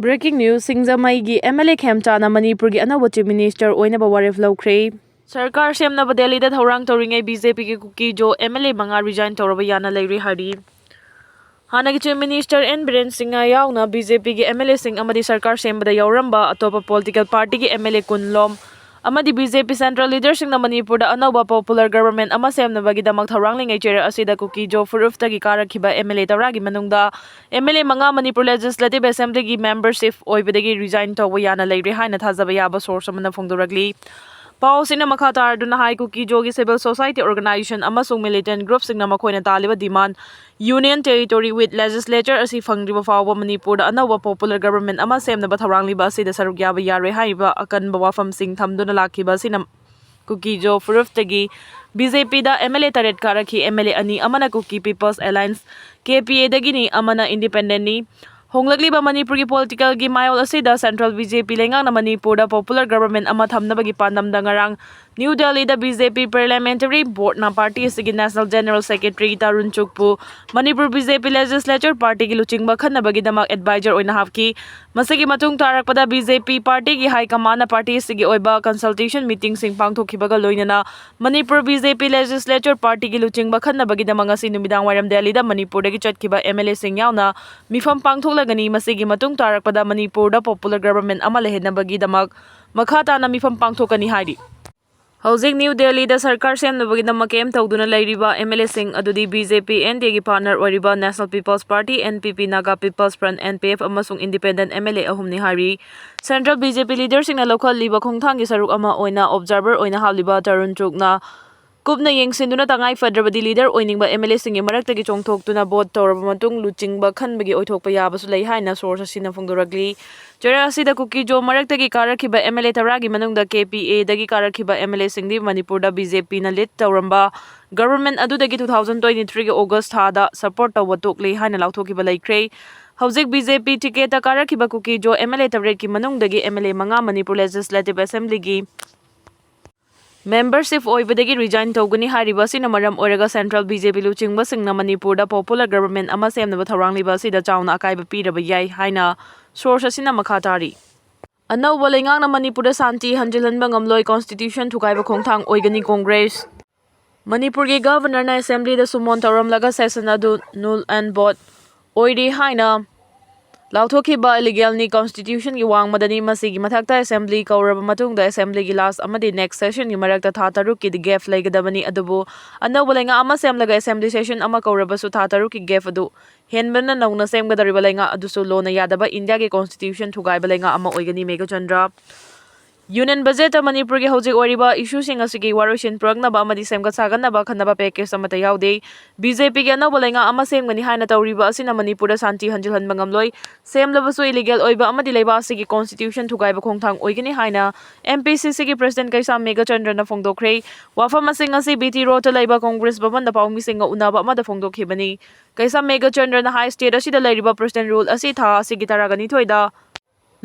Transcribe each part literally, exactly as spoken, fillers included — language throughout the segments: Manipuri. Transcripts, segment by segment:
Breaking news, ꯁꯤꯡꯖꯃꯩꯒꯤ M L A ꯈꯦꯝꯆꯥꯅ ꯃꯅꯤꯄꯨꯔꯒꯤ ꯑꯅꯧꯕ Chief Minister ꯑꯣꯏꯅꯕ ꯋꯥꯔꯦꯞ ꯂꯧꯈ꯭ꯔꯦ꯫ ꯁꯔꯀꯥꯔ ꯁꯦꯝꯅꯕ ꯗꯦꯜꯂꯤꯗ ꯊꯧꯔꯥꯡ ꯇꯧꯔꯤꯉꯩ B J Pꯒꯤ ꯀꯨꯀꯤꯖꯣ M L A ꯃꯉꯥ resign ꯇꯧꯔꯕ ꯌꯥꯅ ꯂꯩꯔꯦ ꯍꯥꯏꯔꯤ꯫ ꯍꯥꯟꯅꯒꯤ Chief Minister N Biren Singh ꯌꯥꯎꯅ B J Pꯒꯤ M L Aꯁꯤꯡ ꯑꯃꯗꯤ ꯁꯔꯀꯥꯔ ꯁꯦꯝꯕꯗ ꯌꯥꯎꯔꯝꯕ ꯑꯇꯣꯞꯄ political partyꯒꯤ M L A ꯀꯨꯟ ꯂꯣꯝ ꯑꯃꯗꯤ B J P central leaderꯁꯤꯡꯅ ꯃꯅꯤꯄꯨꯔꯗ ꯑꯅꯧꯕ popular government ꯑꯃ ꯁꯦꯝꯅꯕꯒꯤꯗꯃꯛ ꯊꯧꯔꯥꯡꯂꯤꯉꯩ ꯆꯩꯔꯛ ꯑꯁꯤꯗ ꯀꯨꯀꯤꯖꯣ ꯐꯨꯔꯨꯞꯇꯒꯤ ꯀꯥꯔꯛꯈꯤꯕ M L A ꯇꯔꯥꯒꯤ ꯃꯅꯨꯡꯗ M L A ꯃꯉꯥ ꯃꯅꯤꯄꯨꯔ Legislative Assemblyꯒꯤ membership ꯑꯣꯏꯕꯗꯒꯤ resign ꯇꯧꯕ ꯌꯥꯅ ꯂꯩꯔꯦ ꯍꯥꯏꯅ ꯊꯥꯖꯕ ꯌꯥꯕ source ꯑꯃꯅ ꯐꯣꯡꯗꯣꯔꯛꯂꯤ꯫ ꯄꯥꯎ ꯑꯁꯤꯅ ꯃꯈꯥ ꯇꯥꯔꯗꯨꯅ ꯍꯥꯏ, ꯀꯨꯀꯤꯖꯣꯒꯤ civil society organization ꯑꯃꯁꯨꯡ militant groupꯁꯤꯡꯅ ꯃꯈꯣꯏꯅ ꯇꯥꯜꯂꯤꯕ demand, Union Territory with Legislature ꯑꯁꯤ ꯐꯪꯗ꯭ꯔꯤꯕ ꯐꯥꯎꯕ ꯃꯅꯤꯄꯨꯔꯗ ꯑꯅꯧꯕ popular government ꯑꯃ ꯁꯦꯝꯅꯕ ꯊꯧꯔꯥꯡꯂꯤꯕ ꯑꯁꯤꯗ ꯁꯔꯨꯛ ꯌꯥꯕ ꯌꯥꯔꯣꯏ ꯍꯥꯏꯔꯤꯕ ꯑꯀꯟꯕ ꯋꯥꯐꯝꯁꯤꯡ ꯊꯝꯗꯨꯅ ꯂꯥꯛꯈꯤꯕ ꯑꯁꯤꯅ ꯀꯨꯀꯤꯖꯣ ꯐꯨꯔꯨꯞꯇꯒꯤ B J Pꯗ M L A ꯇꯔꯦꯠ ꯀꯥꯔꯛꯈꯤ꯫ M L A ꯑꯅꯤ, ꯑꯃꯅ Kuki People's Alliance, K P Aꯗꯒꯤꯅꯤ, ꯑꯃꯅ independentꯅꯤ꯫ ꯍꯣꯡꯂꯛꯂꯤꯕ ꯃꯅꯤꯄꯨꯔꯒꯤ politicalꯒꯤ ꯃꯥꯌꯣꯜ ꯑꯁꯤꯗ central B J P ꯂꯩꯉꯥꯛꯅ ꯃꯅꯤꯄꯨꯔꯗ popular government ꯑꯃ ꯊꯝꯅꯕꯒꯤ ꯄꯥꯟꯗꯝꯗ ꯉꯔꯥꯡ New Delhiꯗ B J P Parliamentary Boardꯅ party ꯑꯁꯤꯒꯤ National General Secretary Tarun ꯆꯨꯛꯄꯨ Manipur B J P Legislature partyꯒꯤ ꯂꯨꯆꯤꯡꯕ ꯈꯟꯅꯕꯒꯤꯗꯃꯛ advisor ꯑꯣꯏꯅ ꯍꯥꯞꯈꯤ꯫ ꯃꯁꯤꯒꯤ ꯃꯇꯨꯡ ꯇꯥꯔꯛꯄꯗ B J P partyꯒꯤ high commandꯅ party ꯑꯁꯤꯒꯤ ꯑꯣꯏꯕ consultation meetingꯁꯤꯡ ꯄꯥꯡꯊꯣꯛꯈꯤꯕꯒ ꯂꯣꯏꯅꯅ Manipur B J P Legislature partyꯒꯤ ꯂꯨꯆꯤꯡꯕ ꯈꯟꯅꯕꯒꯤꯗꯃꯛ ꯉꯁꯤ ꯅꯨꯃꯤꯗꯥꯡ ꯋꯥꯏꯔꯝ ꯗꯦꯜꯂꯤꯗ ꯃꯅꯤꯄꯨꯔꯗꯒꯤ ꯆꯠꯈꯤꯕ M L Aꯁꯤꯡ ꯌꯥꯎꯅ ꯃꯤꯐꯝ ꯄꯥꯡꯊꯣꯛꯂꯒꯅꯤ꯫ ꯃꯁꯤꯒꯤ ꯃꯇꯨꯡ ꯇꯥꯔꯛꯄꯗ ꯃꯅꯤꯄꯨꯔꯗ popular government ꯑꯃ ꯂꯩꯍꯟꯅꯕꯒꯤꯗꯃꯛ ꯃꯈꯥ ꯇꯥꯅ ꯃꯤꯐꯝ ꯄꯥꯡꯊꯣꯛꯀꯅꯤ ꯍꯥꯏꯔꯤ꯫ ꯍꯧꯖꯤꯛ ꯅ꯭ꯌꯨ ꯗꯦꯜꯂꯤꯗ ꯁꯔꯀꯥꯔ ꯁꯦꯝꯅꯕꯒꯤꯗꯃꯛ camp ꯇꯧꯗꯨꯅ ꯂꯩꯔꯤꯕ M L Aꯁꯤꯡ ꯑꯗꯨꯗꯤ B J P N D Aꯒꯤ partner ꯑꯣꯏꯔꯤꯕ National People's Party, N P P, Naga People's Front, N P F, ꯑꯃꯁꯨꯡ independent M L A ꯑꯍꯨꯝꯅꯤ ꯍꯥꯏꯔꯤ꯫ Central B J P leaderꯁꯤꯡꯅ ꯂꯧꯈꯠꯂꯤꯕ ꯈꯣꯡꯊꯥꯡꯒꯤ ꯁꯔꯨꯛ ꯑꯃ ꯑꯣꯏꯅ observer ꯑꯣꯏꯅ ꯍꯥꯞꯂꯤꯕ ꯇꯔꯨꯟ ꯆꯨꯛꯅ ꯀꯨꯞꯅ ꯌꯦꯡꯁꯤꯟꯗꯨꯅ ꯇꯉꯥꯏ ꯐꯗ꯭ꯔꯕꯗꯤ leader ꯑꯣꯏꯅꯤꯡꯕ M L Aꯁꯤꯡꯒꯤ ꯃꯔꯛꯇꯒꯤ ꯆꯣꯡꯊꯣꯛꯇꯨꯅ vote ꯇꯧꯔꯕ ꯃꯇꯨꯡ ꯂꯨꯆꯤꯡꯕ ꯈꯟꯕꯒꯤ ꯑꯣꯏꯊꯣꯛꯄ ꯌꯥꯕꯁꯨ ꯂꯩ ꯍꯥꯏꯅ source ꯑꯁꯤꯅ ꯐꯣꯡꯗꯣꯔꯛꯂꯤ꯫ ꯆꯩꯔꯥꯛ ꯑꯁꯤꯗ ꯀꯨꯀꯤꯖꯣ ꯃꯔꯛꯇꯒꯤ ꯀꯥꯔꯛꯈꯤꯕ M L A ꯇꯔꯥꯒꯤ ꯃꯅꯨꯡꯗ K P Aꯗꯒꯤ ꯀꯥꯔꯛꯈꯤꯕ M L Aꯁꯤꯡꯗꯤ ꯃꯅꯤꯄꯨꯔꯗ B J Pꯅ lead ꯇꯧꯔꯝꯕ government ꯑꯗꯨꯗꯒꯤ two thousand twenty-threeꯒꯤ August ꯊꯥꯗ support ꯇꯧꯕ ꯇꯣꯛꯂꯦ ꯍꯥꯏꯅ ꯂꯥꯎꯊꯣꯛꯈꯤꯕ ꯂꯩꯈ꯭ꯔꯦ꯫ ꯍꯧꯖꯤꯛ B J P ticketꯇ ꯀꯥꯔꯛꯈꯤꯕ ꯀꯨꯀꯤꯖꯣ M L A ꯇꯔꯦꯠꯀꯤ ꯃꯅꯨꯡꯗꯒꯤ M L A ꯃꯉꯥ ꯃꯅꯤꯄꯨꯔ Legislative Assemblyꯒꯤ membership ꯑꯣꯏꯕꯗꯒꯤ resign ꯇꯧꯒꯅꯤ ꯍꯥꯏꯔꯤꯕ ꯑꯁꯤꯅ ꯃꯔꯝ ꯑꯣꯏꯔꯒ central B J P ꯂꯨꯆꯤꯡꯕꯁꯤꯡꯅ ꯃꯅꯤꯄꯨꯔꯗ popular government ꯑꯃ ꯁꯦꯝꯅꯕ ꯊꯧꯔꯥꯡꯂꯤꯕ ꯑꯁꯤꯗ ꯆꯥꯎꯅ ꯑꯀꯥꯏꯕ ꯄꯤꯔꯕ ꯌꯥꯏ ꯍꯥꯏꯅ Source ꯑꯁꯤꯅ ꯃꯈꯥ ꯇꯥꯔꯤ꯫ ꯑꯅꯧꯕ ꯂꯩꯉꯥꯛꯅ ꯃꯅꯤꯄꯨꯔꯗ ꯁꯥꯟꯇꯤ ꯍꯟꯖꯤꯜꯍꯟꯕ ꯉꯝꯂꯣꯏ, constitution ꯊꯨꯒꯥꯏꯕ ꯈꯣꯡꯊꯥꯡ ꯑꯣꯏꯒꯅꯤ ꯀꯣꯡꯒ꯭ꯔꯦꯁ꯫ ꯃꯅꯤꯄꯨꯔꯒꯤ governorꯅ assemblyꯗ summon ꯇꯧꯔꯝꯂꯒ session ꯑꯗꯨ null and void ꯑꯣꯏꯔꯦ ꯍꯥꯏꯅ ꯂꯥꯎꯊꯣꯛꯈꯤꯕ illegalꯅꯤ, constitutionꯒꯤ ꯋꯥꯡꯃꯗꯅꯤ꯫ ꯃꯁꯤꯒꯤ ꯃꯊꯛꯇ assembly ꯀꯧꯔꯕ ꯃꯇꯨꯡꯗ assemblyꯒꯤ last ꯑꯃꯗꯤ next sessionꯒꯤ ꯃꯔꯛꯇ ꯊꯥ ꯇꯔꯨꯛꯀꯤ gap ꯂꯩꯒꯗꯕꯅꯤ꯫ ꯑꯗꯨꯕꯨ ꯑꯅꯧꯕ ꯂꯩꯉꯥꯛ ꯑꯃ ꯁꯦꯝꯂꯒ assembly session ꯑꯃ ꯀꯧꯔꯕꯁꯨ ꯊꯥ ꯇꯔꯨꯛꯀꯤ gap ꯑꯗꯨ ꯍꯦꯟꯕꯅ ꯅꯧꯅ ꯁꯦꯝꯒꯗꯧꯔꯤꯕ ꯂꯩꯉꯥꯛ ꯑꯗꯨꯁꯨ ꯂꯣꯅ ꯌꯥꯗꯕ, ꯏꯟꯗꯤꯌꯥꯒꯤ constitution ꯊꯨꯒꯥꯏꯕ ꯂꯩꯉꯥꯛ ꯑꯃ ꯑꯣꯏꯒꯅꯤ꯫ ꯃꯦꯘꯆꯟꯗ꯭ꯔ꯫ Union budgetꯇ ꯃꯅꯤꯄꯨꯔꯒꯤ ꯍꯧꯖꯤꯛ ꯑꯣꯏꯔꯤꯕ issueꯁꯤꯡ ꯑꯁꯤꯒꯤ ꯋꯥꯔꯣꯏꯁꯤꯟ ꯄꯨꯔꯛꯅꯕ ꯑꯃꯗꯤ ꯁꯦꯝꯒꯠ ꯁꯥꯒꯠꯅꯕ ꯑꯈꯟꯅꯕ package ꯑꯃꯠꯇ ꯌꯥꯎꯗꯦ꯫ BJPꯒꯤ ꯑꯅꯧꯕ ꯂꯩꯉꯥꯛ ꯑꯃ ꯁꯦꯝꯒꯅꯤ ꯍꯥꯏꯅ ꯇꯧꯔꯤꯕ ꯑꯁꯤꯅ ꯃꯅꯤꯄꯨꯔꯗ ꯁꯥꯟꯇꯤ ꯍꯟꯖꯤꯜꯍꯟꯕ ꯉꯝꯂꯣꯏ꯫ ꯁꯦꯝꯂꯕꯁꯨ illegal ꯑꯣꯏꯕ ꯑꯃꯗꯤ ꯂꯩꯕꯥꯛ ꯑꯁꯤꯒꯤ constitution ꯊꯨꯒꯥꯏꯕ ꯈꯣꯡꯊꯥꯡ ꯑꯣꯏꯒꯅꯤ ꯍꯥꯏꯅ MPCCꯒꯤ president ꯀꯩꯁꯥꯝ ꯃꯦꯘꯆꯟꯗ꯭ꯔꯅ ꯐꯣꯡꯗꯣꯛꯈ꯭ꯔꯦ꯫ ꯋꯥꯐꯝ ꯑꯁꯤꯡ ꯑꯁꯤ BT Roadꯇ ꯂꯩꯕ ꯀꯣꯡꯒ꯭ꯔꯦꯁ ꯚꯕꯟꯗ ꯄꯥꯎꯃꯤꯁꯤꯡꯒ ꯎꯅꯕ ꯑꯃꯗ ꯐꯣꯡꯗꯣꯛꯈꯤꯕꯅꯤ꯫ ꯀꯩꯁꯥꯝ ꯃꯦꯘꯆꯟꯗ꯭ꯔꯅ ꯍꯥꯏ, state ꯑꯁꯤꯗ ꯂꯩꯔꯤꯕ present rule ꯑꯁꯤ ꯊꯥ ꯑꯁꯤꯒꯤ ꯇꯔꯥꯒ ꯅꯤꯊꯣꯏꯗ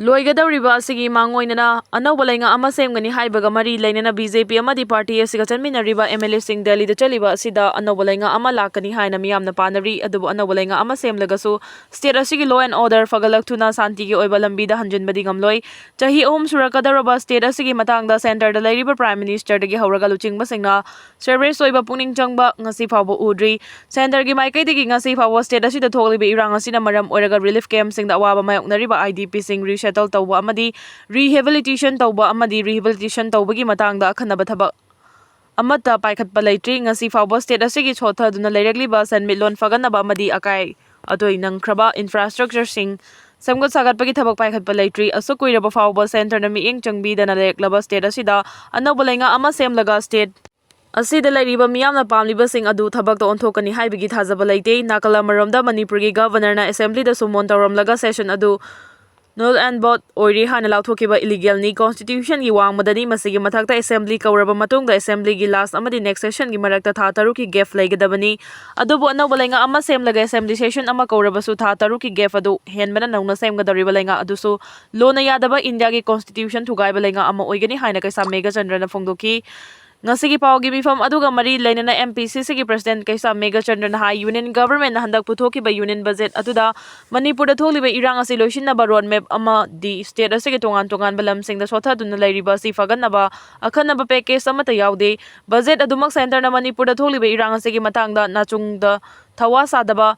ꯂꯣꯏꯒꯗꯧꯔꯤꯕ ꯑꯁꯤꯒꯤ ꯃꯥꯡꯑꯣꯏꯅꯅ ꯑꯅꯧꯕ ꯂꯩꯉꯥꯛ ꯑꯃ ꯁꯦꯝꯒꯅꯤ ꯍꯥꯏꯕꯒ ꯃꯔꯤ ꯂꯩꯅꯅ BJP ꯑꯃꯗꯤ party ꯑꯁꯤꯒ ꯆꯠꯃꯤꯟꯅꯔꯤꯕ MLAꯁꯤꯡ ꯗꯦꯜꯂꯤꯗ ꯆꯠꯂꯤꯕ ꯑꯁꯤꯗ ꯑꯅꯧꯕ ꯂꯩꯉꯥꯛ ꯑꯃ ꯂꯥꯛꯀꯅꯤ ꯍꯥꯏꯅ ꯃꯤꯌꯥꯝꯅ ꯄꯥꯅꯔꯤ꯫ ꯑꯗꯨꯕꯨ ꯑꯅꯧꯕ ꯂꯩꯉꯥꯛ ꯑꯃ ꯁꯦꯝꯂꯒꯁꯨ state ꯑꯁꯤꯒꯤ law and order ꯐꯒꯠꯂꯛꯇꯨꯅ ꯁꯥꯟꯇꯤꯒꯤ ꯑꯣꯏꯕ ꯂꯝꯕꯤꯗ ꯍꯟꯖꯤꯟꯕꯗꯤ ꯉꯝꯂꯣꯏ꯫ ꯆꯍꯤ ꯑꯍꯨꯝ ꯁꯨꯔꯛꯀꯗꯧꯔꯕ state ꯑꯁꯤꯒꯤ ꯃꯇꯥꯡꯗ centreꯗ ꯂꯩꯔꯤꯕ prime ministerꯗꯒꯤ ꯍꯧꯔꯒ ꯂꯨꯆꯤꯡꯕꯁꯤꯡꯅ serious ꯑꯣꯏꯕ ꯄꯨꯛꯅꯤꯡ ꯆꯪꯕ ꯉꯁꯤ ꯐꯥꯎꯕ ꯎꯗ꯭ꯔꯤ꯫ Centreꯒꯤ ꯃꯥꯏꯀꯩꯗꯒꯤ ꯉꯁꯤ ꯐꯥꯎꯕ state ꯑꯁꯤꯗ ꯊꯣꯛꯂꯤꯕ ꯏꯔꯥꯡ ꯑꯁꯤꯅ ꯃꯔꯝ ꯑꯣꯏꯔꯒ relief campꯁꯤꯡꯗ ꯑꯋꯥꯕ ꯃꯥꯌꯣꯛꯅꯔꯤꯕ IDPꯁꯤꯡ resettle ꯇꯧꯕ ꯑꯃꯗꯤ rehabilitation ꯇꯧꯕ ꯑꯃꯗꯤ rehabilitation ꯇꯧꯕꯒꯤ ꯃꯇꯥꯡꯗ ꯑꯈꯟꯅꯕ ꯊꯕꯛ ꯑꯃꯠꯇ ꯄꯥꯏꯈꯠꯄ ꯂꯩꯇ꯭ꯔꯤ꯫ ꯉꯁꯤ ꯐꯥꯎꯕ state ꯑꯁꯤꯒꯤ ꯁꯣꯠꯊꯗꯨꯅ ꯂꯩꯔꯛꯂꯤꯕ ꯁꯦꯟꯃꯤꯠꯂꯣꯟ ꯐꯒꯠꯅꯕ ꯑꯃꯗꯤ ꯑꯀꯥꯏ ꯑꯇꯣꯏ ꯅꯪꯈ꯭ꯔꯕ infrastructureꯁꯤꯡ ꯁꯦꯝꯒꯠ ꯁꯥꯒꯠꯄꯒꯤ ꯊꯕꯛ ꯄꯥꯏꯈꯠꯄ ꯂꯩꯇ꯭ꯔꯤ꯫ ꯑꯁꯨꯛ ꯀꯨꯏꯔꯕ ꯐꯥꯎꯕ centreꯅ ꯃꯤꯠꯌꯦꯡ ꯆꯪꯕꯤꯗꯅ ꯂꯩꯔꯛꯂꯕ state ꯑꯁꯤꯗ ꯑꯅꯧꯕ ꯂꯩꯉꯥꯛ ꯑꯃ ꯁꯦꯝꯂꯒ state ꯑꯁꯤꯗ ꯂꯩꯔꯤꯕ ꯃꯤꯌꯥꯝꯅ ꯄꯥꯝꯂꯤꯕꯁꯤꯡ ꯑꯗꯨ ꯊꯕꯛꯇ ꯑꯣꯟꯊꯣꯛꯀꯅꯤ ꯍꯥꯏꯕꯒꯤ ꯊꯥꯖꯕ ꯂꯩꯇꯦ꯫ ꯅꯥꯀꯜ ꯑꯃꯔꯣꯝꯗ ꯃꯅꯤꯄꯨꯔꯒꯤ governorꯅ assemblyꯗ summon ꯇꯧꯔꯝꯂꯒ session ꯑꯗꯨ null and void ꯑꯣꯏꯔꯦ ꯍꯥꯏꯅ ꯂꯥꯎꯊꯣꯛꯈꯤꯕ illegalꯅꯤ, constitutionꯒꯤ ꯋꯥꯡꯃꯗꯅꯤ꯫ ꯃꯁꯤꯒꯤ ꯃꯊꯛꯇ assembly ꯀꯧꯔꯕ ꯃꯇꯨꯡꯗ assemblyꯒꯤ last ꯑꯃꯗꯤ next sessionꯒꯤ ꯃꯔꯛꯇ ꯊꯥ ꯇꯔꯨꯛꯀꯤ gap ꯂꯩꯒꯗꯕꯅꯤ꯫ ꯑꯗꯨꯕꯨ ꯑꯅꯧꯕ ꯂꯩꯉꯥꯛ ꯑꯃ ꯁꯦꯝꯂꯒ assembly session ꯑꯃ ꯀꯧꯔꯕꯁꯨ ꯊꯥ ꯇꯔꯨꯛꯀꯤ gap ꯑꯗꯨ ꯍꯦꯟꯕꯅ ꯅꯧꯅ ꯁꯦꯝꯒꯗꯧꯔꯤꯕ ꯂꯩꯉꯥꯛ ꯑꯗꯨꯁꯨ ꯂꯣꯟꯅ ꯌꯥꯗꯕ ꯏꯟꯗꯤꯌꯥꯒꯤ constitution ꯊꯨꯒꯥꯏꯕ ꯂꯩꯉꯥꯛ ꯑꯃ ꯑꯣꯏꯒꯅꯤ ꯍꯥꯏꯅ ꯀꯩꯁꯥꯝ ꯃꯦꯘꯆꯟꯗ꯭ꯔꯅ ꯐꯣꯡꯗꯣꯛꯈꯤ꯫ ꯉꯁꯤꯒꯤ ꯄꯥꯎꯒꯤ ꯃꯤꯐꯝ ꯑꯗꯨꯒ ꯃꯔꯤ ꯂꯩꯅꯅ M P C C ꯒꯤ President ꯀꯩꯁꯥꯝ ꯃꯦꯘꯆꯟꯗ꯭ꯔꯅ ꯍꯥꯏ, Union Government ꯅ ꯍꯟꯗꯛ ꯄꯨꯊꯣꯛꯈꯤꯕ Union Budget ꯑꯗꯨꯗ ꯃꯅꯤꯄꯨꯔꯗ ꯊꯣꯛꯂꯤꯕ ꯏꯔꯥꯡ ꯑꯁꯤ ꯂꯣꯏꯁꯤꯟꯅꯕ road map ꯑꯃꯗꯤ state ꯑꯁꯤꯒꯤ ꯇꯣꯉꯥꯟ ꯇꯣꯉꯥꯟꯕ ꯂꯝꯁꯤꯡꯗ ꯁꯣꯠꯊꯗꯨꯅ ꯂꯩꯔꯤꯕ ꯑꯁꯤ ꯐꯒꯠꯅꯕ ꯑꯈꯟꯅꯕ package ꯑꯃꯠꯇ ꯌꯥꯎꯗꯦ꯫ Budget ꯑꯗꯨꯃꯛ centre ꯅ ꯃꯅꯤꯄꯨꯔꯗ ꯊꯣꯛꯂꯤꯕ ꯏꯔꯥꯡ ꯑꯁꯤꯒꯤ ꯃꯇꯥꯡꯗ ꯅꯥꯆꯨꯡꯗ ꯊꯋꯥ ꯁꯥꯗꯕ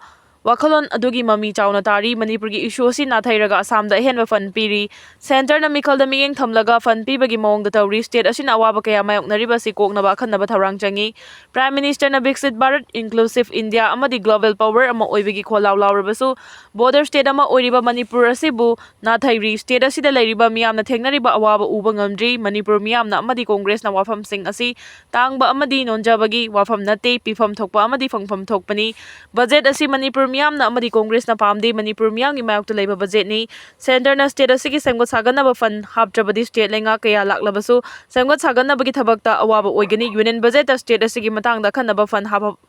ꯋꯥꯈꯜꯂꯣꯟ ꯑꯗꯨꯒꯤ ꯃꯃꯤ ꯆꯥꯎꯅ ꯇꯥꯔꯤ꯫ ꯃꯅꯤꯄꯨꯔꯒꯤ issue ꯑꯁꯤ ꯅꯥꯊꯩꯔꯒ ꯑꯁꯥꯝꯗ ꯑꯍꯦꯟꯕ fund ꯄꯤꯔꯤ꯫ Centre ꯅ ꯃꯤꯈꯜꯗ ꯃꯤꯠꯌꯦꯡ ꯊꯝꯂꯒ fund ꯄꯤꯕꯒꯤ ꯃꯑꯣꯡꯗ ꯇꯧꯔꯤ꯫ State ꯑꯁꯤꯅ ꯑꯋꯥꯕ ꯀꯌꯥ ꯃꯥꯌꯣꯛꯅꯔꯤꯕ ꯑꯁꯤ ꯀꯣꯛꯅꯕ ꯑꯈꯟꯅꯕ ꯊꯧꯔꯥꯡ ꯆꯪꯏ꯫ Prime Minister ꯅ Viksit Bharat, Inclusive India ꯑꯃꯗꯤ global power ꯑꯃ ꯑꯣꯏꯕꯒꯤ ꯈꯣꯜꯂꯥꯎ ꯂꯥꯎꯔꯕꯁꯨ, border state ꯑꯃ ꯑꯣꯏꯔꯤꯕ ꯃꯅꯤꯄꯨꯔ ꯑꯁꯤꯕꯨ ꯅꯥꯊꯩꯔꯤ꯫ State ꯑꯁꯤꯗ ꯂꯩꯔꯤꯕ ꯃꯤꯌꯥꯝꯅ ꯊꯦꯡꯅꯔꯤꯕ ꯑꯋꯥꯕ ꯎꯕ ꯉꯝꯗ꯭ꯔꯤ꯫ ꯃꯅꯤꯄꯨꯔ ꯃꯤꯌꯥꯝꯅ ꯑꯃꯗꯤ Congress ꯅ ꯋꯥꯐꯝꯁꯤꯡ ꯑꯁꯤ ꯇꯥꯡꯕ ꯑꯃꯗꯤ ꯅꯣꯟꯖꯕꯒꯤ ꯋꯥꯐꯝ ꯅꯠꯇꯦ, ꯄꯤꯐꯝ ꯊꯣꯛꯄ ꯑꯃꯗꯤ ꯐꯪꯐꯝ ꯊꯣꯛꯄꯅꯤ꯫ Budget ꯑꯁꯤ ꯃꯅꯤꯄꯨꯔ ꯃꯤꯌꯥꯝꯅ ꯑꯃꯗꯤ Congress ꯅ ꯄꯥꯝꯗꯦ꯫ ꯃꯅꯤꯄꯨꯔ ꯃꯤꯌꯥꯝꯒꯤ ꯃꯥꯌꯣꯛꯇ ꯂꯩꯕ budget ꯅꯤ꯫ Centre ꯅ state ꯑꯁꯤꯒꯤ ꯁꯦꯝꯒꯠ ꯁꯥꯒꯠꯅꯕ fund ꯍꯥꯞꯇ꯭ꯔꯕꯗꯤ state ꯂꯩꯉꯥꯛ ꯀꯌꯥ ꯂꯥꯛꯂꯕꯁꯨ ꯁꯦꯝꯒꯠ ꯁꯥꯒꯠꯅꯕꯒꯤ ꯊꯕꯛꯇ ꯑꯋꯥꯕ ꯑꯣꯏꯒꯅꯤ꯫ Union Budget ꯇ state ꯑꯁꯤꯒꯤ ꯃꯇꯥꯡꯗ ꯑꯈꯟꯅꯕ fund ꯍꯥꯞꯍꯧ-,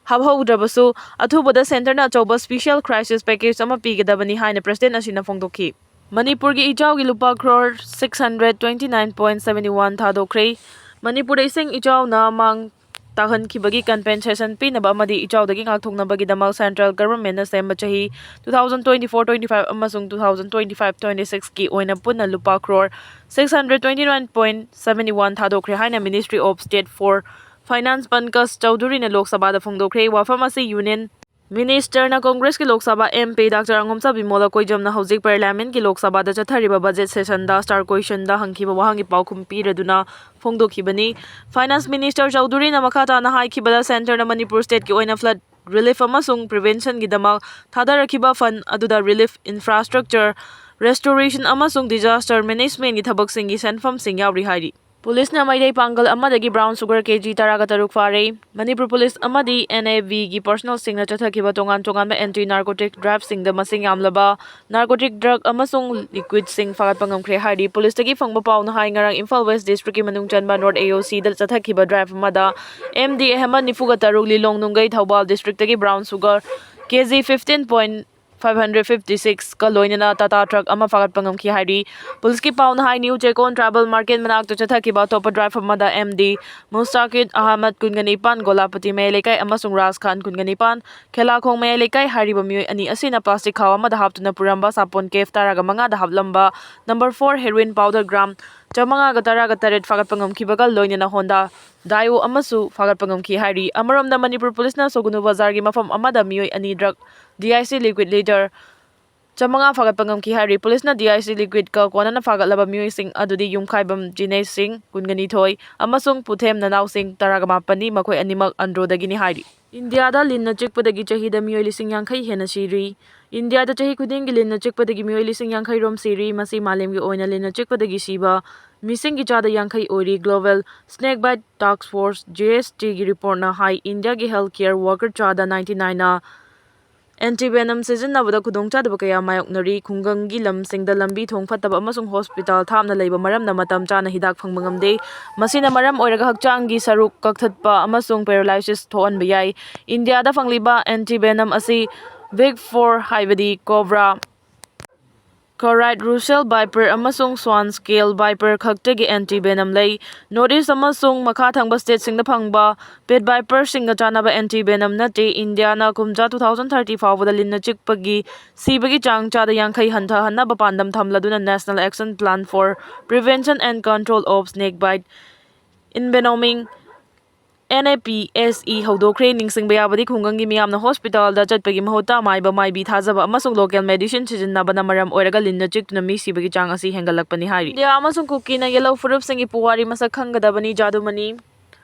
ꯍꯥꯞꯍꯧꯗ꯭ꯔꯕꯁꯨ ꯑꯊꯨꯕꯗ Centre ꯅ ꯑꯆꯧꯕ special crisis package ꯑꯃ ꯄꯤꯒꯗꯕꯅꯤ ꯍꯥꯏꯅ President ꯑꯁꯤꯅ ꯐꯣꯡꯗꯣꯛꯈꯤ꯫ ꯃꯅꯤꯄꯨꯔꯒꯤ ꯏꯆꯥꯎꯒꯤ ꯂꯨꯄꯥ crore six hundred twenty nine point seventy one ꯊꯥꯗꯣꯛꯈ꯭ꯔꯦ꯫ ꯃꯅꯤꯄꯨꯔꯗ ꯏꯁꯤꯡ ꯏꯆꯥꯎꯅ ꯃꯥꯡ ꯇꯥꯛꯍꯟꯈꯤꯕꯒꯤ compensation ꯄꯤꯅꯕ ꯑꯃꯗꯤ ꯏꯆꯥꯎꯗꯒꯤ ꯉꯥꯛꯊꯣꯛꯅꯕꯒꯤꯗꯃꯛ central government ꯅ ꯁꯦꯝꯕ ꯆꯍꯤ two thousand twenty-four twenty-five ꯑꯃꯁꯨꯡ two thousand twenty-five twenty-six ꯀꯤ ꯑꯣꯏꯅ ꯄꯨꯟꯅ ꯂꯨꯄꯥ crore six hundred twenty nine point seventy one ꯊꯥꯗꯣꯛꯈ꯭ꯔꯦ ꯍꯥꯏꯅ Ministry of State for Finance Pankaj Chaudharyꯅ ꯂꯣꯛ ꯁꯚꯥꯗ ꯐꯣꯡꯗꯣꯛꯈ꯭ꯔꯦ꯫ ꯋꯥꯐꯝ ꯑꯁꯤ Union Minister ꯅ Congress ꯀꯤ Lok Sabha M P Doctor ꯑꯉꯣꯝꯆꯥ ꯕꯤꯃꯣꯂ ꯀꯣꯏꯖꯝꯅ ꯍꯧꯖꯤꯛ Parliament ꯀꯤ ꯂꯣꯛ ꯁꯚꯥꯗ ꯆꯠꯊꯔꯤꯕ budget session ꯗ star question ꯗ ꯍꯪꯈꯤꯕ ꯋꯥꯍꯪꯒꯤ ꯄꯥꯎꯈꯨꯝ ꯄꯤꯔꯗꯨꯅ ꯐꯣꯡꯗꯣꯛꯈꯤꯕꯅꯤ꯫ Finance Minister ꯆꯧꯙꯨꯔꯤꯅ ꯃꯈꯥ ꯇꯥꯅ ꯍꯥꯏꯈꯤꯕꯗ, centre ꯅ ꯃꯅꯤꯄꯨꯔ state ꯀꯤ ꯑꯣꯏꯅ flood relief ꯑꯃꯁꯨꯡ prevention ꯒꯤꯗꯃꯛ ꯊꯥꯗꯔꯛꯈꯤꯕ fund ꯑꯗꯨꯗ relief, infrastructure restoration ꯑꯃꯁꯨꯡ disaster management ꯀꯤ ꯊꯕꯛꯁꯤꯡꯒꯤ ꯁꯦꯟꯐꯝꯁꯤꯡ ꯌꯥꯎꯔꯤ ꯍꯥꯏꯔꯤ꯫ Police ꯅ ꯃꯩꯇꯩ ꯄꯥꯡꯒꯜ ꯑꯃꯗꯒꯤ brown sugar K G ꯇꯔꯥꯒ ꯇꯔꯨꯛ ꯐꯥꯔꯦ꯫ ꯃꯅꯤꯄꯨꯔ Police ꯑꯃꯗꯤ N A V ꯒꯤ personnel ꯁꯤꯡꯅ ꯆꯠꯊꯈꯤꯕ ꯇꯣꯉꯥꯟ ꯇꯣꯉꯥꯟꯕ anti narcotic drive ꯁꯤꯡꯗ ꯃꯁꯤꯡ ꯌꯥꯝꯂꯕ narcotic drug ꯑꯃꯁꯨꯡ liquid ꯁꯤꯡ ꯐꯥꯒꯠꯄ ꯉꯝꯈ꯭ꯔꯦ ꯍꯥꯏꯔꯤ꯫ Police ꯇꯒꯤ ꯐꯪꯕ ꯄꯥꯎꯅ ꯍꯥꯏ, ꯉꯔꯥꯡ ꯏꯝꯐꯥꯜ West District ꯀꯤ ꯃꯅꯨꯡ ꯆꯟꯕ North A O C the ꯆꯠꯊꯈꯤꯕ drive ꯑꯃꯗ M D ꯑꯍꯦꯃꯗ ꯅꯤꯐꯨꯒ ꯇꯔꯨꯛ, ꯂꯤꯂꯣꯡ ꯅꯨꯡꯒꯩ, ꯊꯧꯕꯥꯜ district ꯇꯒꯤ brown sugar K G fifteen point five hundred fifty six ꯀ ꯂꯣꯏꯅꯅ ꯇꯥꯇꯥ ꯇ꯭ꯔꯛ ꯑꯃ ꯐꯥꯒꯠꯄ ꯉꯝꯈꯤ ꯍꯥꯏꯔꯤ꯫ ꯄꯨꯂꯤꯁꯀꯤ ꯄꯥꯎꯅ ꯍꯥꯏ, ꯅ꯭ꯌꯨ ꯆꯦꯀꯣꯟ ꯇ꯭ꯔꯥꯏꯕꯦꯜ ꯃꯥꯔꯀꯦꯠ ꯃꯅꯥꯛꯇ ꯆꯠꯊꯈꯤꯕ ꯑꯇꯣꯞꯄ ꯗ꯭ꯔꯥꯏꯚꯔ ꯑꯃꯗ ꯑꯦꯝ ꯗꯤ ꯃꯨꯁꯇꯥꯀꯤꯗ ꯑꯍꯃꯗ, ꯀꯨꯟꯒ ꯅꯤꯄꯥꯟ, ꯒꯣꯂꯥꯄꯇꯤ ꯃꯌꯥꯏ ꯂꯩꯀꯥꯏ, ꯑꯃꯁꯨꯡ ꯔꯥꯖ ꯈꯥꯟ, ꯀꯨꯟꯒ ꯅꯤꯄꯥꯟ, ꯈꯦꯂꯥꯈꯣꯡ ꯃꯌꯥꯏ ꯂꯩꯀꯥꯏ ꯍꯥꯏꯔꯤꯕ ꯃꯤꯑꯣꯏ ꯑꯅꯤ ꯑꯁꯤꯅ ꯄ꯭ꯂꯥꯁꯇꯤꯛ ꯈꯥꯎ ꯑꯃꯗ ꯍꯥꯞꯇꯨꯅ ꯄꯨꯔꯝꯕ ꯁꯥꯄꯣꯟ ꯀꯦꯐ ꯇꯔꯥꯒ ꯃꯉꯥꯗ ꯍꯥꯞꯂꯝꯕ number four heroin powder gram ꯆꯥꯃꯉꯥꯒ ꯇꯔꯥꯒ ꯇꯔꯦꯠ ꯐꯥꯒꯠꯄ ꯉꯝꯈꯤꯕꯒ ꯂꯣꯏꯅꯅ ꯍꯣꯟꯗꯥ ꯗꯥꯏꯑꯣ ꯑꯃꯁꯨ ꯐꯥꯒꯠꯄ ꯉꯝꯈꯤ ꯍꯥꯏꯔꯤ꯫ ꯑꯃꯔꯣꯝꯗ, ꯃꯅꯤꯄꯨꯔ ꯄꯨꯂꯤꯁꯅ ꯁꯣꯒꯨꯅꯨ ꯕꯖꯥꯔꯒꯤ ꯃꯐꯝ ꯑꯃꯗ ꯃꯤꯑꯣꯏ ꯑꯅꯤ drug D I C liquid litre ꯆꯥꯃꯉꯥ ꯐꯥꯒꯠꯄ ꯉꯝꯈꯤ ꯍꯥꯏꯔꯤ꯫ ꯄꯨꯂꯤꯁꯅ ꯗꯤ ꯑꯥꯏ ꯁꯤ ꯂꯤꯀ꯭ꯋꯤꯗꯀ ꯀꯣꯟꯅꯅ ꯐꯥꯒꯠꯂꯕ ꯃꯤꯑꯣꯏꯁꯤꯡ ꯑꯗꯨꯗꯤ ꯌꯨꯝꯈꯥꯏꯕꯝ ꯖꯤꯅꯦꯁ ꯁꯤꯡ, ꯀꯨꯟꯒ ꯅꯤꯊꯣꯏ, ꯑꯃꯁꯨꯡ ꯄꯨꯊꯦꯝ ꯅꯅꯥꯎ ꯁꯤꯡ, ꯇꯔꯥꯒ ꯃꯥꯄꯟꯅꯤ꯫ ꯃꯈꯣꯏ ꯑꯅꯤꯃꯛ ꯑꯟꯗ꯭ꯔꯣꯗꯒꯤꯅꯤ ꯍꯥꯏꯔꯤ꯫ ꯏꯟꯗꯤꯌꯥꯗ ꯂꯤꯟꯅ ꯆꯤꯛꯄꯗꯒꯤ ꯆꯍꯤꯗ ꯃꯤꯑꯣꯏ ꯂꯤꯁꯤꯡ ꯌꯥꯡꯈꯩ ꯍꯦꯟꯅ ꯁꯤꯔꯤ꯫ ꯏꯟꯗꯤꯌꯥꯗ ꯆꯍꯤ ꯈꯨꯗꯤꯡꯒꯤ ꯂꯤꯟꯅ ꯆꯤꯛꯄꯗꯒꯤ ꯃꯤꯑꯣꯏ ꯂꯤꯁꯤꯡ ꯌꯥꯡꯈꯩ ꯔꯣꯝ ꯁꯤꯔꯤ꯫ ꯃꯁꯤ ꯃꯥꯂꯦꯝꯒꯤ ꯑꯣꯏꯅ ꯂꯤꯟꯅ ꯆꯤꯛꯄꯗꯒꯤ ꯁꯤꯕ ꯃꯤꯁꯤꯡꯒꯤ ꯆꯥꯗ ꯌꯥꯡꯈꯩ ꯑꯣꯏꯔꯤ꯫ ꯒ꯭ꯂꯣꯕꯦꯜ ꯁ꯭ꯅꯦꯛ ꯕꯥꯏꯠ ꯇꯥꯛꯁ ꯐꯣꯔꯁ, ꯖꯤ ꯑꯦꯁ ꯇꯤꯒꯤ ꯔꯤꯄꯣꯔꯠꯅ ꯍꯥꯏ, ꯏꯟꯗꯤꯌꯥꯒꯤ ꯍꯦꯜꯊ ꯀꯦꯌꯔ ꯋꯥꯔꯀꯔ ꯆꯥꯗ ꯅꯥꯏꯟꯇꯤ ꯅꯥꯏꯟꯅ ꯑꯦꯟꯇꯤꯚꯦꯅꯝ ꯁꯤꯖꯤꯟꯅꯕꯗ ꯈꯨꯗꯣꯡꯆꯥꯗꯕ ꯀꯌꯥ ꯃꯥꯌꯣꯛꯅꯔꯤ꯫ ꯈꯨꯡꯒꯪꯒꯤ ꯂꯝꯁꯤꯡꯗ ꯂꯝꯕꯤ ꯊꯣꯡ ꯐꯠꯇꯕ ꯑꯃꯁꯨꯡ ꯍꯣꯁꯄꯤꯇꯥꯜ ꯊꯥꯞꯅ ꯂꯩꯕ ꯃꯔꯝꯅ ꯃꯇꯝ ꯆꯥꯅ ꯍꯤꯗꯥꯛ ꯐꯪꯕ ꯉꯝꯗꯦ꯫ ꯃꯁꯤꯅ ꯃꯔꯝ ꯑꯣꯏꯔꯒ ꯍꯛꯆꯥꯡꯒꯤ ꯁꯔꯨꯛ ꯀꯛꯊꯠꯄ ꯑꯃꯁꯨꯡ ꯄꯦꯔꯥꯂꯥꯏꯁꯤꯁ ꯊꯣꯛꯍꯟꯕ ꯌꯥꯏ꯫ ꯏꯟꯗꯤꯌꯥꯗ ꯐꯪꯂꯤꯕ ꯑꯦꯟꯇꯤꯚꯦꯅꯝ ꯑꯁꯤ ꯕꯤꯒ ꯐꯣꯔ, ꯍꯥꯏꯕꯗꯤ ꯀꯣꯕ꯭ꯔꯥ, ꯀꯔꯥꯏꯠ, ꯔꯨꯁꯦꯜ ꯚꯥꯏꯄꯔ ꯑꯃꯁꯨꯡ ꯁ꯭ꯋꯥꯟ ꯁ꯭ꯀꯦꯜ ꯚꯥꯏꯄꯔ ꯈꯛꯇꯒꯤ ꯑꯦꯟꯇꯤꯚꯦꯅꯝ ꯂꯩ꯫ ꯅꯣꯔꯠ ꯏꯁ ꯑꯃꯁꯨꯡ ꯃꯈꯥ ꯊꯪꯕ ꯁ꯭ꯇꯦꯠꯁꯤꯡꯗ ꯐꯪꯕ ꯄꯦꯠ ꯚꯥꯏꯄꯔꯁꯤꯡꯒ ꯆꯥꯟꯅꯕ ꯑꯦꯟꯇꯤꯚꯦꯅꯝ ꯅꯠꯇꯦ꯫ ꯏꯟꯗꯤꯌꯥꯅ ꯀꯨꯝꯖꯥ, two thousand thirty ꯐꯥꯎꯕꯗ ꯂꯤꯟꯅ ꯆꯤꯛꯄꯒꯤ ꯁꯤꯕꯒꯤ ꯆꯥꯡ ꯆꯥꯗ ꯌꯥꯡꯈꯩ ꯍꯟꯊꯍꯟꯅꯕ ꯄꯥꯟꯗꯝ ꯊꯝꯂꯗꯨꯅ National Action Plan for Prevention and Control of Snake Bite, envenoming, N A P S E, ꯍꯧꯗꯣꯛꯈ꯭ꯔꯦ꯫ ꯅꯤꯡꯁꯤꯡꯕ ꯌꯥꯕꯗꯤ, ꯈꯨꯡꯒꯪꯒꯤ ꯃꯤꯌꯥꯝꯅ ꯍꯣꯁꯄꯤꯇꯥꯜꯗ ꯆꯠꯄꯒꯤ ꯃꯍꯨꯠꯇ ꯃꯥꯏꯕ ꯃꯥꯏꯕꯤ ꯊꯥꯖꯕ ꯑꯃꯁꯨꯡ ꯂꯣꯀꯦꯜ ꯃꯦꯗꯤꯁꯤꯟ ꯁꯤꯖꯤꯟꯅꯕꯅ ꯃꯔꯝ ꯑꯣꯏꯔꯒ ꯂꯤꯟꯅ ꯆꯤꯛꯇꯨꯅ ꯃꯤ ꯁꯤꯕꯒꯤ ꯆꯥꯡ ꯑꯁꯤ ꯍꯦꯟꯒꯠꯂꯛꯄꯅꯤ ꯍꯥꯏꯔꯤ꯫ ꯏꯟꯗꯤꯌꯥ ꯑꯃꯁꯨꯡ ꯀꯨꯀꯤꯅ ꯌꯦꯜꯂꯧ ꯐꯨꯔꯨꯞꯁꯤꯡꯒꯤ ꯄꯨꯋꯥꯔꯤ ꯃꯁꯛ ꯈꯪꯒꯗꯕꯅꯤ꯫ ꯖꯥꯗꯨꯃꯅꯤ꯫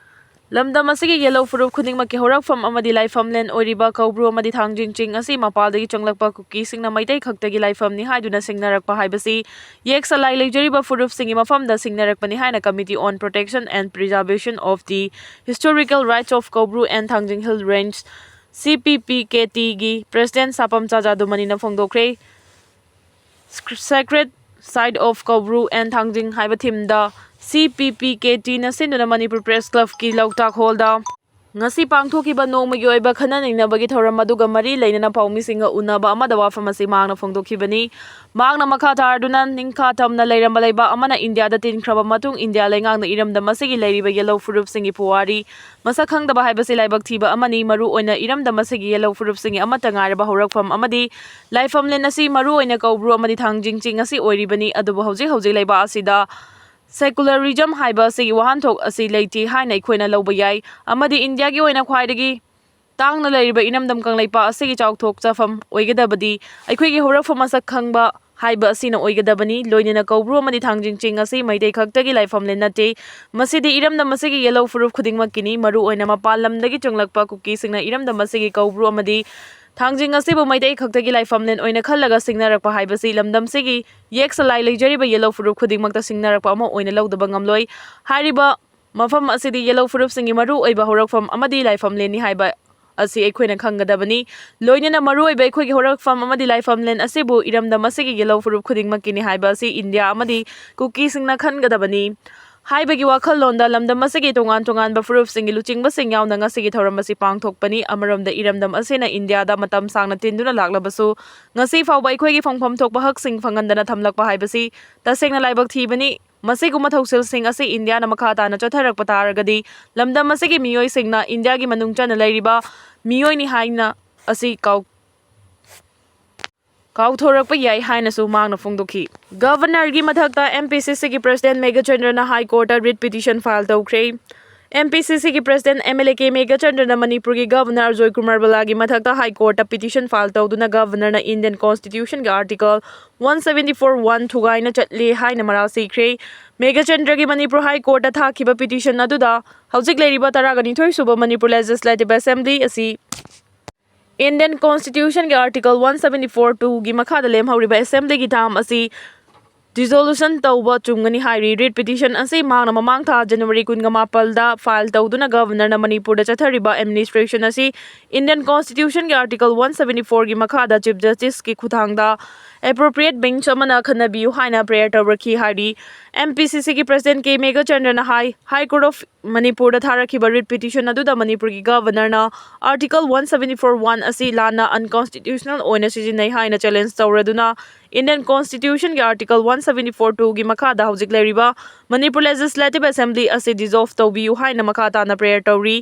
ꯂꯝꯗꯝ ꯑꯁꯤꯒꯤ ꯌꯦꯜꯂꯧ ꯐꯨꯔꯨꯞ ꯈꯨꯗꯤꯡꯃꯛꯀꯤ ꯍꯧꯔꯛꯐꯝ ꯑꯃꯗꯤ ꯂꯥꯏꯐꯝꯂꯦꯟ ꯑꯣꯏꯔꯤꯕ ꯀꯧꯕ꯭ꯔꯨ ꯑꯃꯗꯤ ꯊꯥꯡꯖꯤꯡ ꯆꯤꯡ ꯑꯁꯤ ꯃꯄꯥꯟꯗꯒꯤ ꯆꯪꯂꯛꯄ ꯀꯨꯀꯤꯁꯤꯡꯅ ꯃꯩꯇꯩ ꯈꯛꯇꯒꯤ ꯂꯥꯏꯐꯝꯅꯤ ꯍꯥꯏꯗꯨꯅ ꯁꯤꯡꯅꯔꯛꯄ ꯍꯥꯏꯕꯁꯤ ꯌꯦꯛ ꯁꯂꯥꯏ ꯂꯩꯖꯔꯤꯕ ꯐꯨꯔꯨꯞꯁꯤꯡꯒꯤ ꯃꯐꯝꯗ ꯁꯤꯡꯅꯔꯛꯄꯅꯤ ꯍꯥꯏꯅ Committee on Protection and Preservation of the Historical Rights of Kaubru and Thangjing Hill Range, C P P K T ꯒꯤ President ꯁꯥꯄꯝꯆꯥ ꯖꯥꯗꯨꯃꯅꯤꯅ ꯐꯣꯡꯗꯣꯛꯈ꯭ꯔꯦ꯫ Sacred Site of Kaubru and Thangjing ꯍꯥꯏꯕ ꯊꯤꯝꯗ C P P K T ꯅ ꯁꯤꯟꯗꯨꯅ ꯃꯅꯤꯄꯨꯔ ꯄ꯭ꯔꯦꯁ ꯀ꯭ꯂꯕꯀꯤ ꯂꯧꯇꯥꯛ ꯍꯣꯜꯗ ꯉꯁꯤ ꯄꯥꯡꯊꯣꯛꯈꯤꯕ ꯅꯣꯡꯃꯒꯤ ꯑꯣꯏꯕ ꯈꯟꯅ ꯅꯩꯅꯕꯒꯤ ꯊꯧꯔꯝ ꯑꯗꯨꯒ ꯃꯔꯤ ꯂꯩꯅꯅ ꯄꯥꯎꯃꯤꯁꯤꯡꯒ ꯎꯅꯕ ꯑꯃꯗ ꯋꯥꯐꯝ ꯑꯁꯤ ꯃꯍꯥꯛꯅ ꯐꯣꯡꯗꯣꯛꯈꯤꯕꯅꯤ꯫ ꯃꯍꯥꯛꯅ ꯃꯈꯥ ꯇꯥꯔꯗꯨꯅ, ꯅꯤꯡꯈꯥ ꯇꯝꯅ ꯂꯩꯔꯝꯕ ꯂꯩꯕꯥꯛ ꯑꯃꯅ ꯏꯟꯗꯤꯌꯥꯗ ꯇꯤꯟꯈ꯭ꯔꯕ ꯃꯇꯨꯡ, ꯏꯟꯗꯤꯌꯥ ꯂꯩꯉꯥꯛꯅ ꯏꯔꯝꯗꯝ ꯑꯁꯤꯒꯤ ꯂꯩꯔꯤꯕ ꯌꯦꯜꯍꯧ ꯐꯨꯔꯨꯞꯁꯤꯡꯒꯤ ꯄꯨꯋꯥꯔꯤ ꯃꯁꯛ ꯈꯪꯗꯕ ꯍꯥꯏꯕꯁꯤ ꯂꯥꯏꯕꯛ ꯊꯤꯕ ꯑꯃꯅꯤ꯫ ꯃꯔꯨ ꯑꯣꯏꯅ ꯏꯔꯝꯗꯝ ꯑꯁꯤꯒꯤ ꯌꯦꯜꯍꯧ ꯐꯨꯔꯨꯞꯁꯤꯡꯒꯤ ꯑꯃꯠꯇ ꯉꯥꯏꯔꯕ ꯍꯧꯔꯛꯐꯝ ꯑꯃꯗꯤ ꯂꯥꯏꯐꯝꯂꯦꯟ ꯑꯁꯤ ꯃꯔꯨ ꯑꯣꯏꯅ ꯀꯧꯕ꯭ꯔꯨ ꯑꯃꯗꯤ ꯊꯥꯡꯖꯤꯡ ꯆꯤꯡ ꯑꯁꯤ ꯑꯣꯏꯔꯤꯕꯅꯤ꯫ ꯑꯗꯨꯕꯨ ꯍꯧꯖꯤꯛ ꯍꯧꯖꯤꯛ ꯂꯩꯕꯥꯛ ꯑꯁꯤꯗ secularism ꯍꯥꯏꯕ ꯑꯁꯤꯒꯤ ꯋꯥꯍꯟꯊꯣꯛ ꯑꯁꯤ ꯂꯩꯇꯦ ꯍꯥꯏꯅ ꯑꯩꯈꯣꯏꯅ ꯂꯧꯕ ꯌꯥꯏ, ꯑꯃꯗꯤ ꯏꯟꯗꯤꯌꯥꯒꯤ ꯑꯣꯏꯅ ꯈ꯭ꯋꯥꯏꯗꯒꯤ ꯇꯥꯡꯅ ꯂꯩꯔꯤꯕ ꯏꯔꯝꯗꯝ ꯀꯪꯂꯩꯄꯥꯛ ꯑꯁꯤꯒꯤ ꯆꯥꯎꯊꯣꯛꯆꯐꯝ ꯑꯣꯏꯒꯗꯕꯗꯤ ꯑꯩꯈꯣꯏꯒꯤ ꯍꯧꯔꯛꯐꯝ ꯃꯁꯛ ꯈꯪꯕ ꯍꯥꯏꯕ ꯑꯁꯤꯅ ꯑꯣꯏꯒꯗꯕꯅꯤ꯫ ꯂꯣꯏꯅꯅ ꯀꯧꯕ꯭ꯔꯨ ꯑꯃꯗꯤ ꯊꯥꯡꯖꯤꯡ ꯆꯤꯡ ꯑꯁꯤ ꯃꯩꯇꯩ ꯈꯛꯇꯒꯤ ꯂꯥꯏꯐꯝꯂꯦꯟ ꯅꯠꯇꯦ, ꯃꯁꯤꯗꯤ ꯏꯔꯝꯗꯝ ꯑꯁꯤꯒꯤ ꯌꯦꯜꯍꯧ ꯐꯨꯔꯨꯞ ꯈꯨꯗꯤꯡꯃꯛꯀꯤꯅꯤ꯫ ꯃꯔꯨ ꯑꯣꯏꯅ ꯃꯄꯥꯟ ꯂꯝꯗꯒꯤ ꯆꯪꯂꯛꯄ ꯀꯨꯀꯤꯁꯤꯡꯅ ꯏꯔꯝꯗꯝ ꯑꯁꯤꯒꯤ ꯀꯧꯕ꯭ꯔꯨ ꯑꯃꯗꯤ ꯊꯥꯡꯖꯤꯡ ꯑꯁꯤꯕꯨ ꯃꯩꯇꯩ ꯈꯛꯇꯒꯤ ꯂꯥꯏꯐꯝꯂꯦꯟ ꯑꯣꯏꯅ ꯈꯜꯂꯒ ꯁꯤꯡꯅꯔꯛꯄ ꯍꯥꯏꯕꯁꯤ ꯂꯝꯗꯝꯁꯤꯒꯤ ꯌꯦꯛ ꯁꯂꯥꯏ ꯂꯩꯖꯔꯤꯕ ꯌꯦꯜꯍꯧ ꯐꯨꯔꯨꯞ ꯈꯨꯗꯤꯡꯃꯛꯇ ꯁꯤꯡꯅꯔꯛꯄ ꯑꯃ ꯑꯣꯏꯅ ꯂꯧꯗꯕ ꯉꯝꯂꯣꯏ꯫ ꯍꯥꯏꯔꯤꯕ ꯃꯐꯝ ꯑꯁꯤꯗꯤ ꯌꯦꯜꯍꯧ ꯐꯨꯔꯨꯞꯁꯤꯡꯒꯤ ꯃꯔꯨ ꯑꯣꯏꯕ ꯍꯧꯔꯛꯐꯝ ꯑꯃꯗꯤ ꯂꯥꯏꯐꯝꯂꯦꯟꯅꯤ ꯍꯥꯏꯕ ꯑꯁꯤ ꯑꯩꯈꯣꯏꯅ ꯈꯪꯒꯗꯕꯅꯤ꯫ ꯂꯣꯏꯅꯅ ꯃꯔꯨ ꯑꯣꯏꯕ ꯑꯩꯈꯣꯏꯒꯤ ꯍꯧꯔꯛꯐꯝ ꯑꯃꯗꯤ ꯂꯥꯏꯐꯝꯂꯦꯟ ꯑꯁꯤꯕꯨ ꯏꯔꯝꯗꯝ ꯑꯁꯤꯒꯤ ꯌꯦꯜꯍꯧ ꯐꯨꯔꯨꯞ ꯈꯨꯗꯤꯡꯃꯛꯀꯤꯅꯤ ꯍꯥꯏꯕ ꯑꯁꯤ ꯏꯟꯗꯤꯌꯥ ꯑꯃꯗꯤ ꯀꯨꯀꯤꯁꯤꯡꯅ ꯈꯟꯒꯗꯕꯅꯤ꯫ ꯍꯥꯏꯕꯒꯤ ꯋꯥꯈꯜꯂꯣꯟꯗ ꯂꯝꯗꯝ ꯑꯁꯤꯒꯤ ꯇꯣꯉꯥꯟ ꯇꯣꯉꯥꯟꯕ ꯐꯨꯔꯨꯞꯁꯤꯡꯒꯤ ꯂꯨꯆꯤꯡꯕꯁꯤꯡ ꯌꯥꯎꯅ ꯉꯁꯤꯒꯤ ꯊꯧꯔꯝ ꯑꯁꯤ ꯄꯥꯡꯊꯣꯛꯄꯅꯤ꯫ ꯑꯃꯔꯣꯝꯗ ꯏꯔꯝꯗꯝ ꯑꯁꯤꯅ ꯏꯟꯗꯤꯌꯥꯗ ꯃꯇꯝ ꯁꯥꯡꯅ ꯇꯤꯟꯗꯨꯅ ꯂꯥꯛꯂꯕꯁꯨ, ꯉꯁꯤ ꯐꯥꯎꯕ ꯑꯩꯈꯣꯏꯒꯤ ꯐꯪꯐꯝ ꯊꯣꯛꯄ ꯍꯛꯁꯤꯡ ꯐꯪꯍꯟꯗꯅ ꯊꯝꯂꯛꯄ ꯍꯥꯏꯕꯁꯤ ꯇꯁꯦꯡꯅ ꯂꯥꯏꯕꯛ ꯊꯤꯕꯅꯤ꯫ ꯃꯁꯤꯒꯨꯝꯕ ꯊꯧꯁꯤꯜꯁꯤꯡ ꯑꯁꯤ ꯏꯟꯗꯤꯌꯥꯅ ꯃꯈꯥ ꯇꯥꯅ ꯆꯠꯊꯔꯛꯄ ꯇꯥꯔꯒꯗꯤ, ꯂꯝꯗꯝ ꯑꯁꯤꯒꯤ ꯃꯤꯑꯣꯏꯁꯤꯡꯅ ꯏꯟꯗꯤꯌꯥꯒꯤ ꯃꯅꯨꯡ ꯆꯟꯅ ꯂꯩꯔꯤꯕ ꯃꯤꯑꯣꯏꯅꯤ ꯍꯥꯏꯅ ꯑꯁꯤ ꯀꯥꯎ-, ꯀꯥꯎꯊꯣꯔꯛꯄ ꯌꯥꯏ ꯍꯥꯏꯅꯁꯨ ꯃꯍꯥꯛꯅ ꯐꯣꯡꯗꯣꯛꯈꯤ꯫ ꯒꯚꯔꯅꯔꯒꯤ ꯃꯊꯛꯇ M P C Cꯒꯤ President ꯃꯦꯘꯆꯟꯗ꯭ꯔꯅ High Courtꯇ writ petition file ꯇꯧꯈ꯭ꯔꯦ꯫ M P C Cꯒꯤ President M L A K ꯃꯦꯘꯆꯟꯗ꯭ꯔꯅ ꯃꯅꯤꯄꯨꯔꯒꯤ ꯒꯚꯔꯅꯔ ꯑꯖꯣꯏ ꯀꯨꯃꯥꯔ ꯕꯂꯥꯒꯤ ꯃꯊꯛꯇ High Courtꯇ petition file ꯇꯧꯗꯨꯅ ꯒꯚꯔꯅꯔꯅ Indian Constitutionꯒꯤ Article one seventy four one ꯊꯨꯒꯥꯏꯅ ꯆꯠꯂꯦ ꯍꯥꯏꯅ ꯃꯔꯥꯜ ꯁꯤꯈ꯭ꯔꯦ꯫ ꯃꯦꯘꯆꯟꯗ꯭ꯔꯒꯤ ꯃꯅꯤꯄꯨꯔ High Courtꯇ ꯊꯥꯈꯤꯕ petition ꯑꯗꯨꯗ ꯍꯧꯖꯤꯛ ꯂꯩꯔꯤꯕ ꯇꯔꯥꯒ ꯅꯤꯊꯣꯏ ꯁꯨꯕ ꯃꯅꯤꯄꯨꯔ Legislative Assembly ꯑꯁꯤ Indian Constitutionꯒꯤ Article one seventy four two ꯒꯤ ꯃꯈꯥꯗ ꯂꯦꯝꯍꯧꯔꯤꯕ Assemblyꯒꯤ term ꯑꯁꯤ dissolution ꯇꯧꯕ ꯆꯨꯝꯒꯅꯤ ꯍꯥꯏꯔꯤ꯫ Writ petition ꯑꯁꯤ ꯃꯍꯥꯛꯅ ꯃꯃꯥꯡ ꯊꯥ January ꯀꯨꯟꯃꯥꯄꯜꯗ file ꯇꯧꯗꯨꯅ Governorꯅ ꯃꯅꯤꯄꯨꯔꯗ ꯆꯠꯊꯔꯤꯕ administration ꯑꯁꯤ Indian Constitutionꯒꯤ Article one seventy fourꯒꯤ ꯃꯈꯥꯗ Chief Justiceꯀꯤ ꯈꯨꯠꯊꯥꯡꯗ appropriate bench ꯑꯃꯅ ꯈꯟꯅꯕꯤꯌꯨ ꯍꯥꯏꯅ prayer ꯇꯧꯔꯛꯈꯤ ꯍꯥꯏꯔꯤ꯫ MPCCꯒꯤ President K ꯃꯦꯘꯆꯟꯗ꯭ꯔꯅ high, High Court of ꯃꯅꯤꯄꯨꯔꯗ ꯊꯥꯔꯛꯈꯤꯕ writ petition ꯑꯗꯨꯗ ꯃꯅꯤꯄꯨꯔꯒꯤ Governorꯅ Article one seventy four one ꯑꯁꯤ ꯂꯥꯟꯅ unconstitutional ꯑꯣꯏꯅ ꯁꯤꯖꯤꯟꯅꯩ ꯍꯥꯏꯅ challenge ꯇꯧꯔꯗꯨꯅ Indian Constitutionꯒꯤ Article one seventy four twoꯒꯤ ꯃꯈꯥꯗ ꯍꯧꯖꯤꯛ ꯂꯩꯔꯤꯕ Manipur Legislative Assembly ꯑꯁꯤ dissolve ꯇꯧꯕꯤꯌꯨ ꯍꯥꯏꯅ ꯃꯈꯥ ꯇꯥꯅ prayer ꯇꯧꯔꯤ꯫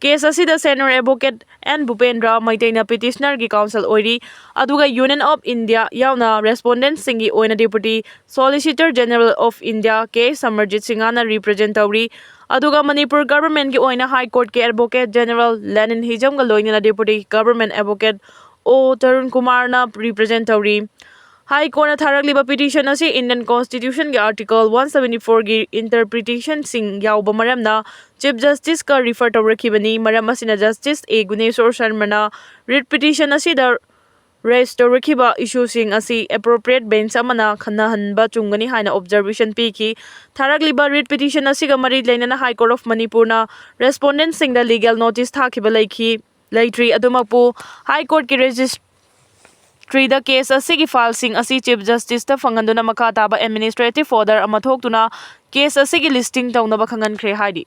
Case ꯑꯁꯤꯗ senior advocate N ꯚꯨꯄꯦꯟꯗ꯭ꯔ ꯃꯩꯇꯩꯅ petitionerꯒꯤ counsel ꯑꯣꯏꯔꯤ, ꯑꯗꯨꯒ Union of India ꯌꯥꯎꯅ respondentꯁꯤꯡꯒꯤ ꯑꯣꯏꯅ Deputy Solicitor General of India K ꯁꯃꯔꯖꯤꯠ ꯁꯤꯡꯍꯅ represent ꯇꯧꯔꯤ꯫ ꯑꯗꯨꯒ ꯃꯅꯤꯄꯨꯔ Governmentꯀꯤ ꯑꯣꯏꯅ High Courtꯀꯤ Advocate General ꯂꯦꯅꯤꯟ ꯍꯤꯖꯝꯒ ꯂꯣꯏꯅꯅ Deputy Government Advocate O Tarun ꯀꯨꯃꯥꯔꯅ represent ꯇꯧꯔꯤ꯫ High Courtꯅ ꯊꯥꯔꯛꯂꯤꯕ petition ꯑꯁꯤ Indian Constitutionꯒꯤ Article one seventy fourꯒꯤ interpretationꯁꯤꯡ ꯌꯥꯎꯕ ꯃꯔꯝꯅ Chief Justiceꯀ refer ꯇꯧꯔꯛꯈꯤꯕꯅꯤ꯫ ꯃꯔꯝ ꯑꯁꯤꯅ Justice A Guneshor ꯁꯔꯃꯅ writ petition ꯑꯁꯤꯗ raise ꯇꯧꯔꯛꯈꯤꯕ issueꯁꯤꯡ ꯑꯁꯤ appropriate bench ꯑꯃꯅ ꯈꯟꯅꯍꯟꯕ ꯆꯨꯝꯒꯅꯤ ꯍꯥꯏꯅ observation ꯄꯤꯈꯤ꯫ ꯊꯥꯔꯛꯂꯤꯕ writ petition ꯑꯁꯤꯒ ꯃꯔꯤ ꯂꯩꯅꯅ High Court of ꯃꯅꯤꯄꯨꯔꯅ respondentꯁꯤꯡꯗ legal notice ꯊꯥꯈꯤꯕ ꯂꯩꯈꯤ, ꯂꯩꯇ꯭ꯔꯤ꯫ ꯑꯗꯨꯃꯛꯄꯨ High Courtꯀꯤ registryꯗ case ꯑꯁꯤꯒꯤ fileꯁꯤꯡ ꯑꯁꯤ Chief Justiceꯇ ꯐꯪꯍꯟꯗꯨꯅ ꯃꯈꯥ ꯇꯥꯕ administrative order ꯑꯃ ꯊꯣꯛꯇꯨꯅ case ꯑꯁꯤꯒꯤ listing ꯇꯧꯅꯕ ꯈꯪꯍꯟꯈ꯭ꯔꯦ ꯍꯥꯏꯔꯤ꯫